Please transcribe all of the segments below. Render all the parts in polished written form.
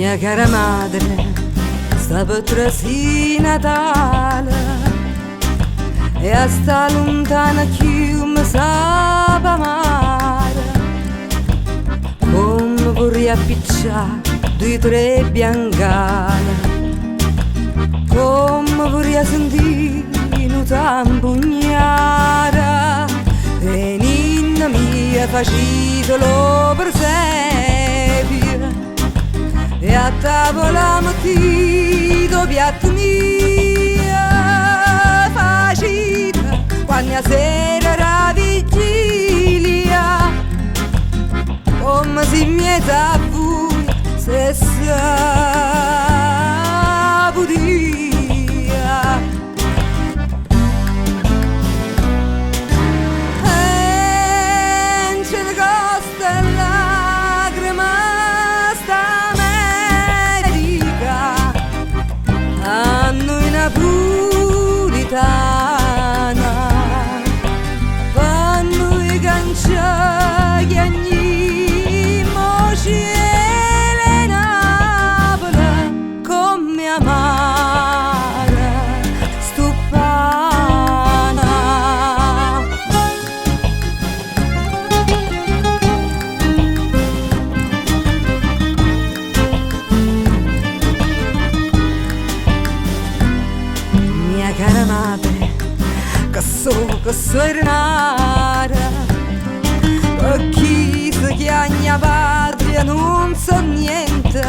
Mia cara madre, sta pe trasì Natale e a sta luntana cchiù me sape amare. Comme vurria appiccià due o tre biancale, comme vurria sentì nu zampugnaro. E ninna mia facitelo 'o presepio e a tavola mettite 'o piatto mio. Facite quanno è 'a sera d' 'a vigilia, comme si 'mmiezzo a vuje se saputia. E nce ne costa 'e lacrime st'America a nuje napulitane, pe nuje ca nce chiagnimmo 'o cielo 'e Napule comm'è amaro stu ppane. Mia cara madre, che so, che so 'e denare, pe chi se chiagne 'a patria nun so' niente.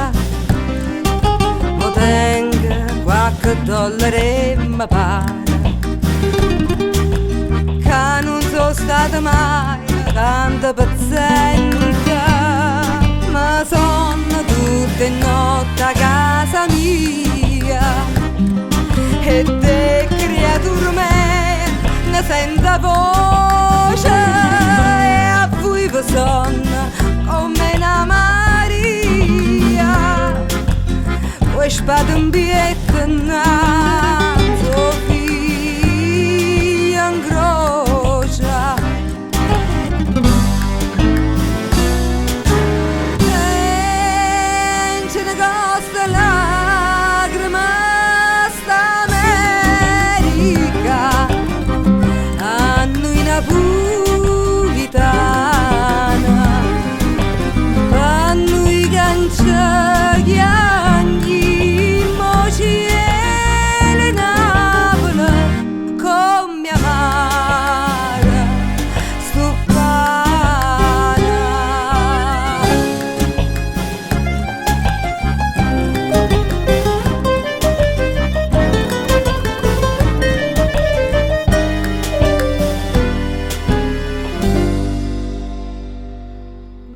Mo tengo quacche dollaro e me pare ca nun so' stato maje tanto pezzente. Me sonno tutt' 'e notte 'a casa mia e d' 'e criature meje ne sento 'a voce e a vuje ve sonno comme 'na Maria cu 'e spade 'mpietto 'nnanze 'o figlio 'ncroce. E nce ne costa 'e lacrime st'America a nuje napulitane, pe nuje ca nce chiagnimmo 'o cielo 'e Napule comm'è amaro stu ppane.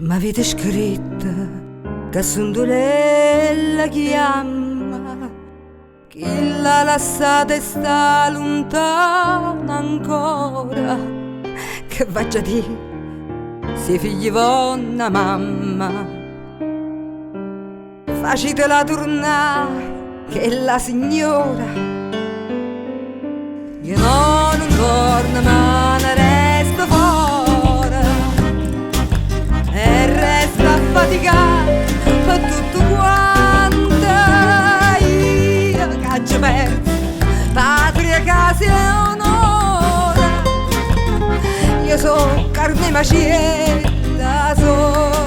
M'avite scritto che Assuntulella chiamma, chi l'ha lassata e sta luntana ancora. Che v'aggia di' si 'e figli vonno 'a mamma? Facitela turnà chella signora. Io no nun torno, ma ne resto fora e resto a faticà pe tutto quanto. Io ch'aggio perzo patria, casa e onore. Io so' carne 'e maciello, so'